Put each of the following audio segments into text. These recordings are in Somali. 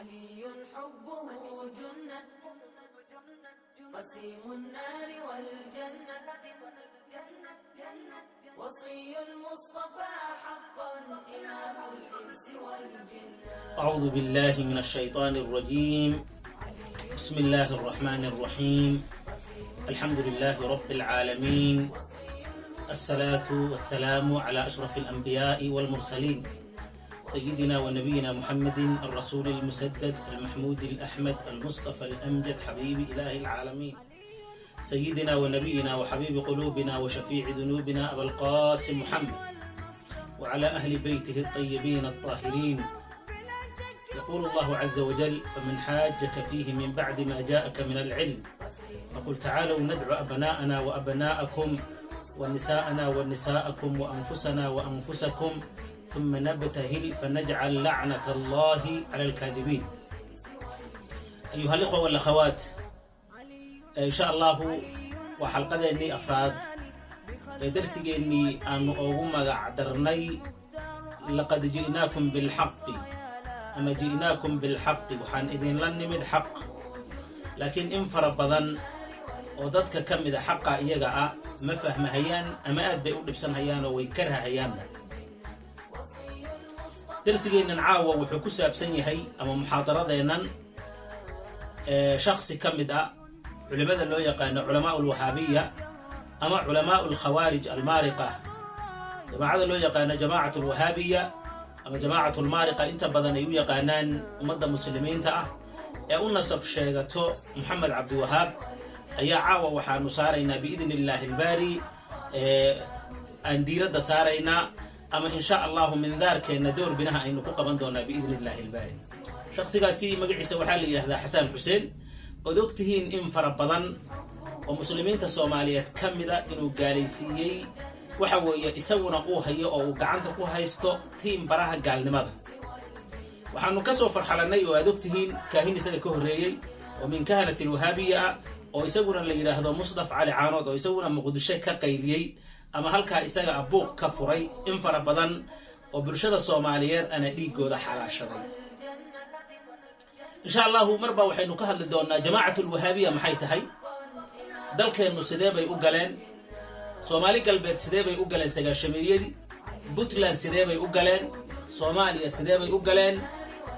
علي حبه جنة، قسيم النار والجنة، وصي المصطفى حقا، إمام الإنس والجنة. أعوذ بالله من الشيطان الرجيم. بسم الله الرحمن الرحيم. الحمد لله رب العالمين، الصلاة والسلام على أشرف الأنبياء والمرسلين، سيدنا ونبينا محمد الرسول المسدد المحمود الأحمد المصطفى الأمجد، حبيب إله العالمين، سيدنا ونبينا وحبيب قلوبنا وشفيع ذنوبنا أبا القاسم محمد، وعلى أهل بيته الطيبين الطاهرين. يقول الله عز وجل: فمن حاجك فيه من بعد ما جاءك من العلم فقل تعالوا ندع أبناءنا وأبناءكم ونساءنا ونساءكم وأنفسنا وأنفسكم ثم نبتهل فنجعل لعنة الله على الكاذبين. أيها الإخوة والأخوات، إن شاء الله waa xalqadeennii afraad ee darsigeennii aanu ugu magac darnay لقد جئناكم بالحق ama جئناكم بالحق. Waxaan idinla nimid xaq, laakiin in fara badan oo dadka ka mida xaqa iyaga ah ma fahmahayaan ama aad bay u dhibsanhayaan oo way karhahayaanba. Darsigeennan caawa wuxuu ku saabsan yahay ama muxaadaradeennan shaksi ka mid ah culimmada loo yaqaano culamaa alwahaabiya ama culamaa alkhawaarij almaariqa. Jamaacada loo yaqaano jamaacatu alwahaabiya ama jamaacatu almaariqa inta badan ay u yaqaanaan ummadda muslimiinta ah ee u nasab sheegato Moxamed Cabdiwahaab ayaa caawa waxaanu saaraynaa, بإذن الله الباري, aan diiradda saaraynaa ama in sha Allahu mindaarkeenna door binaha aynu ku qaban doonaa, بإذن الله الباري. Shaksigaasi magaciisa waxaa la yidhahdaa Xasaan Xuseen, ood og tihiin in fara badan oo muslimiinta Soomaaliyeed ka mida inuu gaalaysiiyey. Waxa weeye isaguna uu hayo oo uu gacanta ku haysto tiim baraha gaalnimada. Waxaanu ka soo farxalannay oo aad og tihiin kaahin isaga ka horreeyey oo من كهنة الوهابية ah oo isaguna la yidhaahdo Musdaf Cali Caanood, oo isaguna Muqdisho ka qayliyey ama halkaa isaga abuuq ka furay, in fara badan oo bulshada Soomaaliyeed ana dhiiggooda xalaashaday. Insha Allahu marba waxaynu ka hadli doonnaa jamaacatu alwahaabiya maxay tahay, dalkeennu sidee bay u galeen, Soomaali Galbeed sidee bay u galeen sagaashameeyadii, Puntland sidee bay u galeen, Soomaaliya sidee bay u galeen,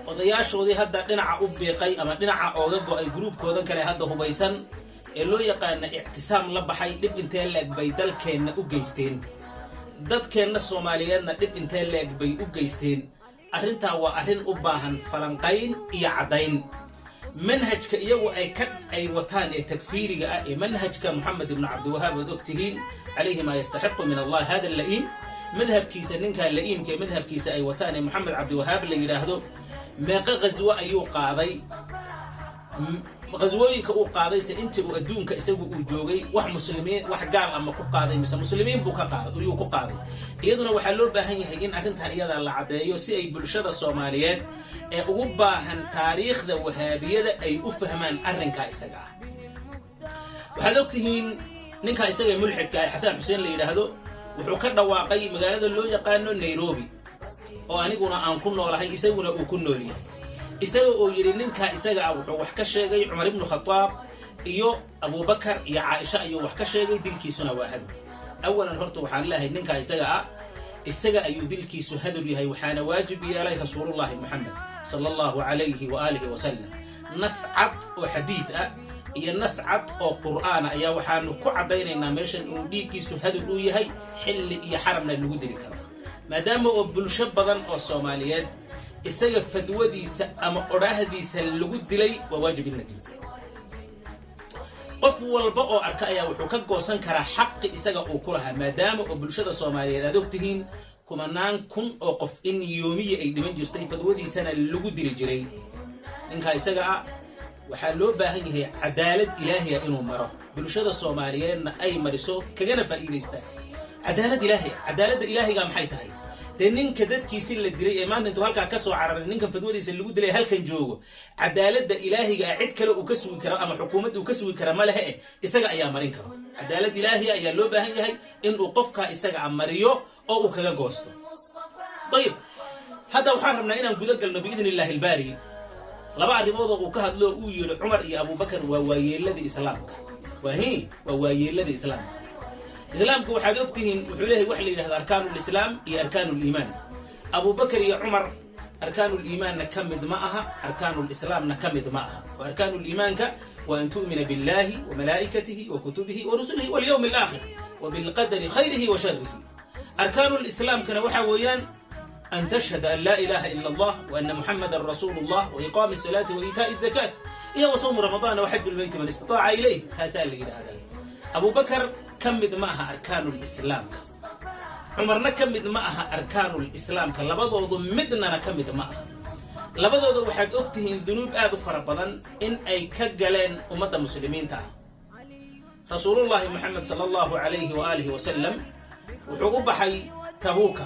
odayaashoodii hadda dhinaca u biiqay ama dhinaca ooga go'ay gruubkoodan kale hadda hubaysan ee loo yaqaana Ictisaam la baxay, dhib intee leeg bay dalkeenna u geysteen, dadkeenna Soomaaliyeedna dhib intee leeg bay u geysteen. Arrintaa waa arrin u baahan falanqayn iyo caddayn. Manhajka iyagu ay ka ay wataan ee takfiiriga ah ee manhajka Moxamed ibnu Cabdiwahaab, ood og tihiin عليه ما يستحق من الله هذا اللئيم, madhabkiisa ninkaa la'iimka ee madhabkiisa ay wataan ee Moxamed Cabdiwahaab la yidhaahdo, meeqo khaswo ayuu qaaday? Khaswooyinka uu qaadayse inta uu adduunka isagu uu joogay, wax muslimiin wax gaal ama ku qaaday mise muslimiin buu ka qaaday ayuu ku qaaday? Iyaduna waxaa loo baahan yahay in arrintan iyadaa la caddeeyo si ay bulshada Soomaaliyeed ee ugu baahan taariikhda wahaabiyada ay u fahmaan arrinkaa isaga ah. Waxaad og tihiin ninkaa isaga mulxidka ah, Xasaan Xuseen la yidhaahdo, wuxuu ka dhawaaqay magaalada loo yaqaano Nairobi oo aniguna aan ku noolahay, isaguna uu ku nool yahay, isaga oo yidhi ninkaa isaga ah wuxuu wax ka sheegay Cumar ibnu Khadaab iyo Abubakar iyo Caaisha ayuu wax ka sheegay, dilkiisuna waa hadur. Awalan horta waxaan leeyahay, ninkaa isaga ah isaga ayuu dilkiisu hadur yahay, waxaana waajib yeelay Rasuulullahi Moxamed صلى الله عليه وآله وسلم. Nas cad oo xadiid ah iyo nas cad oo Qur'aana ayaa waxaanu ku caddaynaynaa meeshan inuu dhiiggiisu hadur uu yahay, xilli iyo xaramna lagu dili karo, maadaama oo bulsho badan oo Soomaaliyeed isaga fadwadiisa ama odhaahdiisa lagu dilay. Waa waajib in la dilo. Qof walba oo arka ayaa wuxuu ka goosan karaa xaqi isaga uu ku lahaa, maadaama oo bulshada Soomaaliyeed aad og tihiin kumanaan kun oo qof in yoomiya ay dhiman jirtay, fadwadiisana lagu dili jiray. Ninkaa isaga ah waxaa loo baahan yahay cadaalad ilaahiya inuu maro, bulshada Soomaaliyeedna ay mariso, kagana faa'iidaystaan cadaalad ilaahi. Cadaaladda ilaahiga maxay tahay? Dee ninka dadkiisi la dilay ee maanta intuu halkaa ka soo cararay ninkan fadwadiisa lagu dilay halkan joogo, cadaaladda ilaahiga ah cid kale uu ka sugi karo ama xukuumad uu ka sugi kara ma lehe eh, isaga ayaa marin karo. Cadaalad ilaahiya ayaa loo baahan yahay inuu qofkaa isaga a mariyo oo uu kaga goosto. Ayib, hadda waxaan rabnaa inaan guda galno, بإذن الله الباري. Laba arrimoodoo uu ka hadlo, uu yidhi Cumar iyo Abubakar waa waayeeladii Islaamka, waa waayeeladii Islaamka. Islaamku waxaad ogtihiin wuxuu leeyahay waxa la yidhahda arkaanulislaam iyo arkaanuliimaan. Abubakar iyo Cumar arkaanuliimaanna ka mid ma aha, arkaanulislaamna ka mid ma aha. Oo arkaanuliimaanka waa an tu'mina biاllahi wa malaa'ikatihi wa kutubihi wa rusulihi walyawmi alaakhir wa bilqadari khayrihi wa sharihi. Arkaanulislaamkana waxaa weeyaan an tashhada an laa ilaha ila allah wa ana muxamadan rasuulu llah wa iqaami asalaati wa iitaa'i azakaat iyo wa sawmu ramadaana wa xaju lbeyti man istataaca ilayh. Taasaa la yidhaahdaa. Abubakar ka mid ma aha arkaanulislaamka, Cumarna ka mid ma aha arkaanulislaamka. Labadoodu midnana ka mid ma aha. Labadooda waxaad og tihiin dunuub aad u fara badan in ay ka galeen ummadda muslimiinta ah. Rasuulullaahi Moxamed sala allahu calayhi wa aalihi wasalam wuxuu u baxay Tabuuka,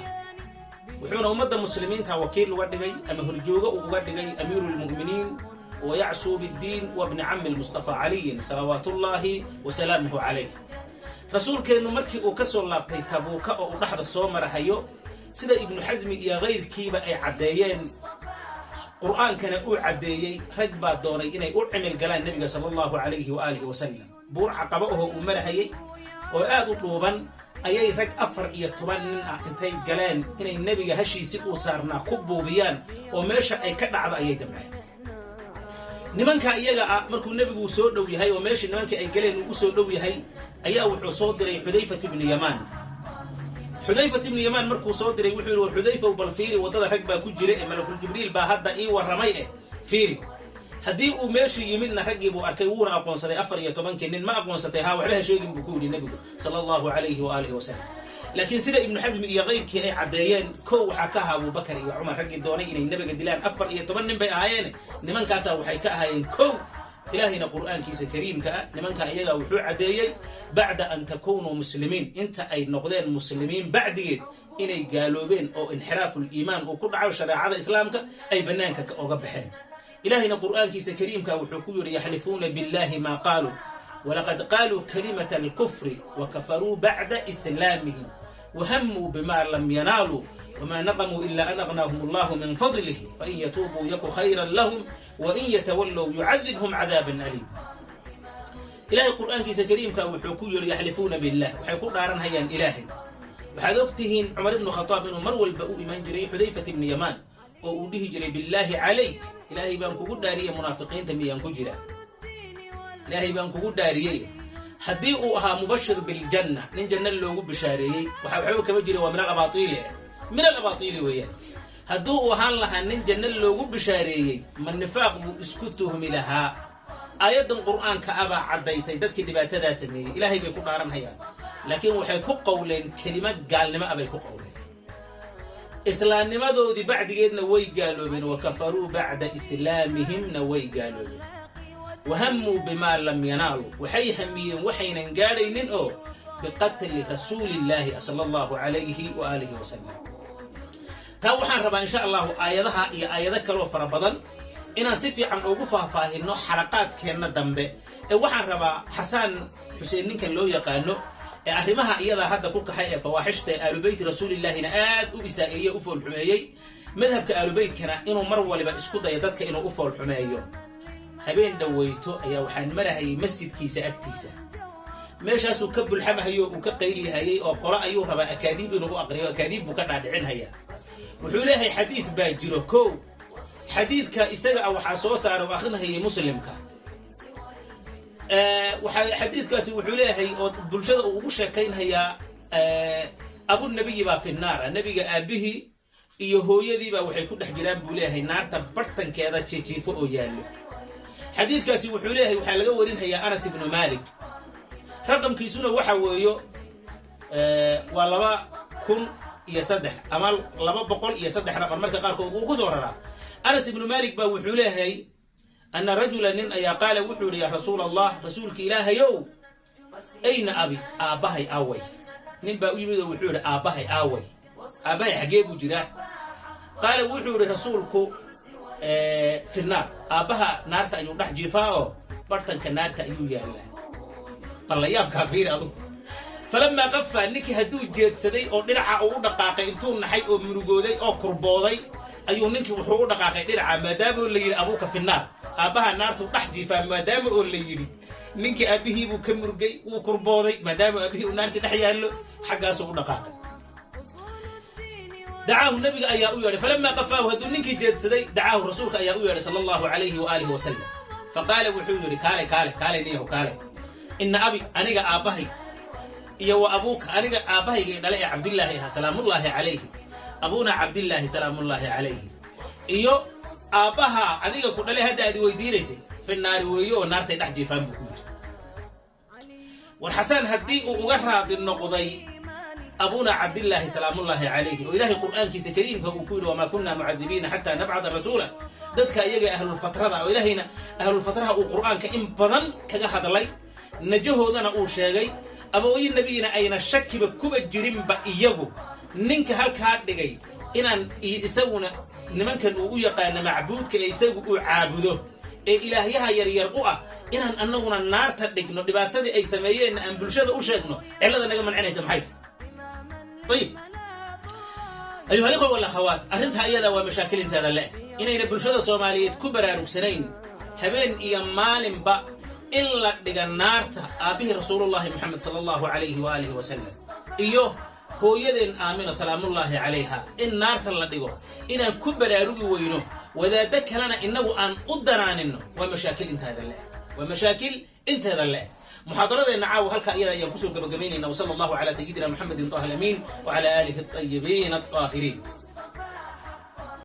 wuxuuna ummadda muslimiinta wakiil uga dhigay ama horjoogo uu uga dhigay amiiru lmu'miniin wayacsuu biddiin wa bni cammi lmustafa Caliyin salawaatullaahi wa salaamuhu calayh. Rasuulkeennu markii uu ka soo laabtay Tabuuka oo uu dhexda soo marahayo, sida Ibnu Xasmi iyo kayrkiiba ay caddeeyeen, Qur'aankana uu caddeeyey, rag baa doonay inay u cimil galaan Nebiga sala allahu calayhi wa aalihi wasalam. Buur Caqabo ahoo uu marahayey oo aad u dhuuban ayay rag 14 nin ah intay galeen inay Nebiga hashiisi uu saarnaa ku buubiyaan oo meesha ay ka dhacdo ayay damceen. Nimanka iyaga ah markuu Nebigu soo dhow yahay oo meeshii nimankii ay galeen uu u soo dhow yahay ayaa wuxuu soo diray Xudayfat ibnu Yamaan. Xudayfat ibnu Yamaan markuu soo diray, wuxuu yidhi: "War Xudayfaw, bal fiiri waddada rag baa ku jira ee Malakul Jibriil baa hadda ii warramay eh, fiiri." Haddii uu meeshii yimidna raggii buu arkay, wuuna aqoonsaday 14-kii nin. "Ma aqoonsatay?" "Haa." "Waxba ha sheegin," buu ku yidhi Nebigu sala allahu calayhi wa aalihi wasalam. Laakiin sida Ibnu Xasmi iyo kayrkii ay caddeeyeen, kow waxaa ka ahaa Abubakar iyo Cumar. Raggii doonay inay Nebiga dilaan 14 nin bay ahaayeen, nimankaasaa waxay ka ahaayeen kow. Ilaahayna Qur'aankiisa kariimka ah nimanka iyagaa wuxuu caddeeyey bacda an takunuu muslimiin, inta ay noqdeen muslimiin bacdigeed, inay gaaloobeen oo inxiraafuliimaan uu ku dhaco, shareecada Islaamka ay bannaanka oga baxeen. Ilaahayna Qur'aankiisa kariimka wuxuu ku yidhi: "Yaxlifuuna billahi maa qaaluu walaqad qaaluu kalimata alkufri wakafaruu bacda islaamihim wahamuu bima lam yanaaluu wma naqamuu ila an agnaahum allahu min fadlih fain yatuubuu yaku khayra lahum wain yatawallow yucadibhum cadaaban aliim." Ilaahay Qur'aankiisa kariimka wuxuu ku yidhi: "Yaxlifuuna billah," waxay ku dhaaranhayaan Ilaahay. Waxaad og tihiin Cumar ibnu Khataab inuu mar walba u iman jiray Xudayfat ibnu Yamaan oo uu dhihi jiray: "Billaahi calayk, Ilaahay baan kugu dhaariyey, munaafiqiinta miyaan ku jira? Ilaahay baan kugu dhaariyey." Haddii uu ahaa mubashir biljanna, nin janno loogu bishaareeyey, waxa waxba kama jira, waa min alabaatiili, min alabaatiili weeyaan. Haddii uu ahaan lahaa nin janno loogu bishaareeyey, ma nifaaq buu isku tuhmi lahaa? Aayaddan Qur'aanka abaa caddaysay dadkii dhibaatadaa sameeyey. Ilaahay bay ku dhaaranhayaan, laakiin waxay ku qowleen kelimo gaalnimo ah bay ku qowleen. Islaamnimadoodii bacdigeedna way gaaloobeen. Wa kafaruu bacda islaamihimna way gaaloobeen. Wahamuu bimaa lam yanaaluu, waxay hamiyeen waxaynan gaadhaynin oo biqatli rasuulillaahi sala allahu calayhi wa aalihi wasalam. Taa waxaan rabaa, insha allahu, aayadaha iyo aayado kaloo fara badan inaan si fiican ugu faahfaahinno xalaqaadkeenna dambe. Ee waxaan rabaa Xasaan Xuseen, ninkan loo yaqaano ee arrimaha iyadaa hadda ku kaxay ee fawaaxishta ee aalubeyti rasuulillaahina aad u isaa'eeyey, u foolxumeeyey, madhabka aalubeytkana inuu mar waliba isku dayo dadka inuu u foolxumeeyo. Habeen dhoweyto ayaa waxaan marahayay masjidkiisa agtiisa. Meeshaasuu ka bulxamahayo, uu ka qaylihayay oo qolo ayuu rabaa akaadiib inuu u aqriyo, akaadiib buu ka dhaadhicinhayaa. Wuxuu leeyahay xadiid baa jiro. Kow, xadiidka isaga ah waxaa soo saara oo akhrinahayay Muslimka. Waxaa xadiidkaasi wuxuu leeyahay oo bulshada uu ugu sheekaynhayaa: abunabiyi baa fi naara, nebiga aabbihii iyo hooyadiibaa waxay ku dhex jiraan, buu leeyahay, naarta bartankeeda jiijiifo oo yaallo. Xadiidkaasi wuxuu leeyahay waxaa laga warinhayaa Anas ibnu Malik, raqamkiisuna waxa weeyo waa 2003 ama 203 raqam marka qaarkood wuu ku soo raraa. Anas ibnu Malik baa wuxuu leeyahay: ana rajula, nin ayaa, qaala, wuxuu yidhi: "Yaa rasuul Allah, rasuulka Ilaahayow, ayna abi, aabbahay aaway?" Nin baa u yimid oo wuxuu yidhi: "Aabbahay aaway? Aabbahay xaggee buu jiraa?" Qaala, wuxuu yidhi rasuulku: "Fi naar, aabbaha naarta ayuu dhex jiifaa oo bartanka naarta ayuu yaallaa." Ballayaabkaa fiiri adugu. Falamaa qafa, ninkii hadduu jeedsaday oo dhinaca uu u dhaqaaqay intuu naxay oo murugooday oo kurbooday. Ayuu ninkii wuxuu u dhaqaaqay dhinaca, maadaama oo la yidhi "abuuka fi naar", aabbaha naartuu dhex jiifaa. Maadaama oo la yidhi, ninkii aabbihii buu ka murgay, wuu kurbooday, maadaama aabbihii uu naartii dhex yaallo, xaggaasuu u dhaqaaqay. دعاه, nabiga ayaa u yeedhay. فلما قفاه, hadduu ninkii jeedsaday, دعاه, rasuulka ayaa u yeedhay صلى الله عليه وآله وسلم. فقال, wuxuu yidhi: "Kaalay, kaalay, kaalay, niyahu, kaalay. إن أبي, aniga aabbahay iyo وأبوك, aniga aabbahayga dhalay ee Cabdillaahi ahaa سلام الله عليه, أبونا عبد الله سلام الله عليه, iyo aabbaha adiga ku dhalay hadda aad weydiinaysay, في النار weeye oo naartay dhex jiifaan," buu ku yidhi. War Xasaan haddii uu uga raadi noqday أبونا عبد الله سلام الله عليه, oo Ilaahay Qur'aankiisa kariimka uu ku yidhi: "وما كنا معذبين حتى نبعث رسولا", dadka iyaga ahlulfatrada oo Ilaahayna ahlulfatraha uu Qur'aanka in badan kaga hadlay, najahoodana uu sheegay, abooyin nebigina ayna shakiba kuba jirinba, iyagu ninka halkaa dhigay inaan isaguna nimankan uu u yaqaano macbuudka ee isagu uu caabudo ee ilaahyaha yaryar u ah inaan annaguna naarta dhigno, dhibaatadii ay sameeyeenna aan bulshada u sheegno, cillada naga mancinaysa maxay tahy? طيب, أيها الإخوة والأخوات, arrintaa iyada waa mashaakil inteeda le inayna bulshada Soomaaliyeed ku baraarugsanayn habeen iyo maalinba in la dhiga naarta aabbihii Rasuulullahi Moxamed صلى الله عليه وآله وسلم iyo hooyadeen Aamina سلام الله عليها, in naarta la dhigo inaan ku baraarugi weyno, wadaaddo kalena innagu aan u danaanino, waa mashaakil inteeda le, waa mashaakil inteeda le. Muxaadaradeenna caawa halkaa iyada ayaan kusoo gabagabaynayna. وصلى الله على سيدنا محمد طه الأمين وعلى آله الطيبين الطاهرين.